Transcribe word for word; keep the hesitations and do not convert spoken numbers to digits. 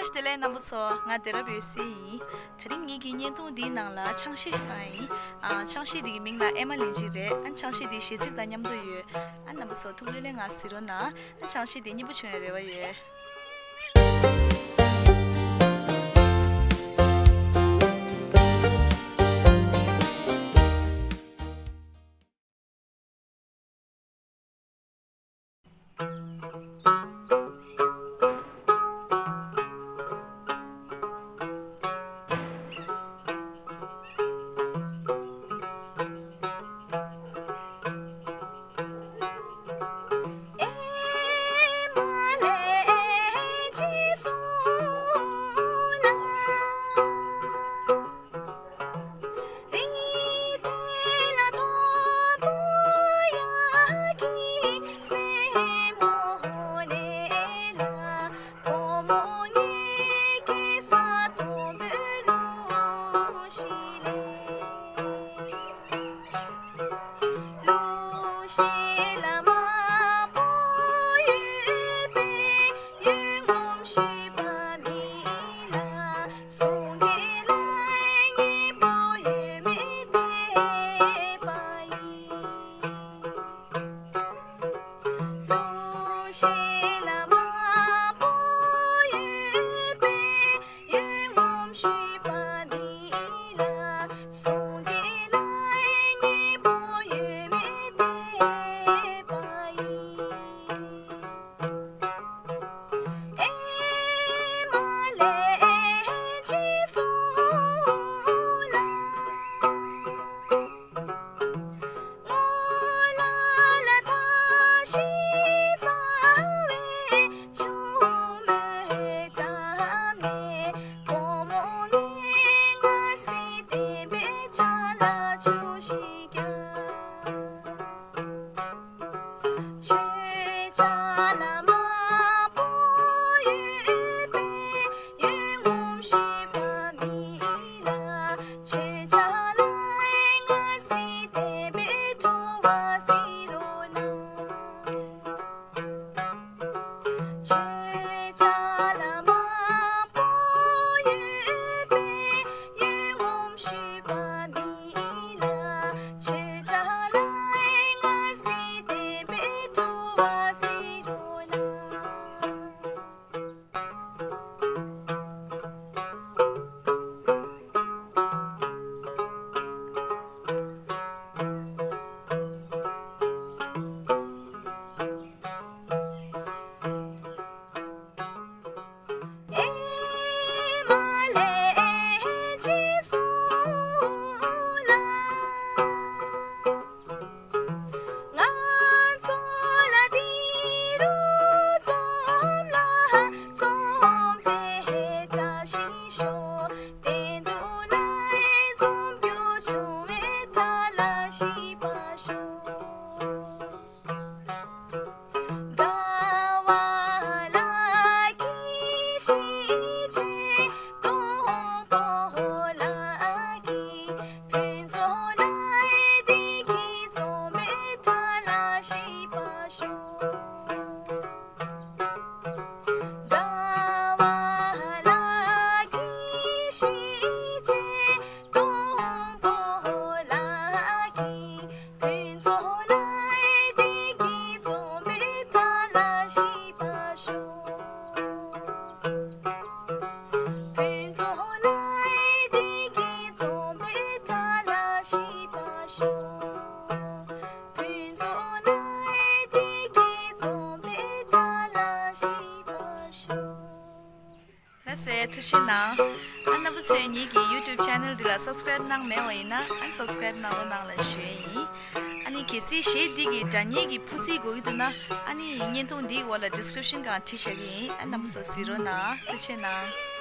བདེ་ལེགས་རྣམ་པ་ཚོ། ང་བདེ་རབ་ཡོད་སའི་ཡིན། དེ་རིང་ངེད་ཀྱི་བརྙན་ཐུང་འདིའི་ནང་ལ་ཆང་གཞས་ཤིག་བཏང་ཡིན། ཨ། ཆང་གཞས་འདི་གི་མིང་ལ་ཨེ་མ་ལན་གཅིག་རེད། ཨ། ཆང་གཞས་འདི་གཞས་ཚིག་དང་མཉམ་དུ་ཡོད། ཨ། རྣམ་པ་ཚོ་ཐུགས་ལྷོད་ལྷོད་ངང་གཟིགས་རོགས་གནང་། ཨ། ཆང་གཞས་འདི་སྙན་པོ་བྱུང་ཡ་རེ་བ་ཡོད། ལགས་སོ། ཐུགས་རྗེ་གནང་། ཨ། རྣམ་པ་ཚོས་ངེད་ཀྱི་YouTube channel འདི་ལ་subscribe གནང་མེད་པ་ཡིན་ན། ཨ། subscribe གནང་རོགས་གནང་ལ་ཞུ་ཡས་ཡིན། ཨ་ནི་གལ་སྲིད་གཞས་འདི་གི་སྒྲ་སྙན་གྱི་འཕྲོ་ཚིག་དགོས་ཀྱི་འདུག་ན། ཨ་ནི་བརྙན་ཐུང་འདིའི་འོག་ལ་description སྒང་བྲིས་བཞག་གི་ཡིན། ཨ། རྣམ་པ་ཚོ་གཟིགས་རོགས་གནང་། ཐུགས་རྗེ་གནང་།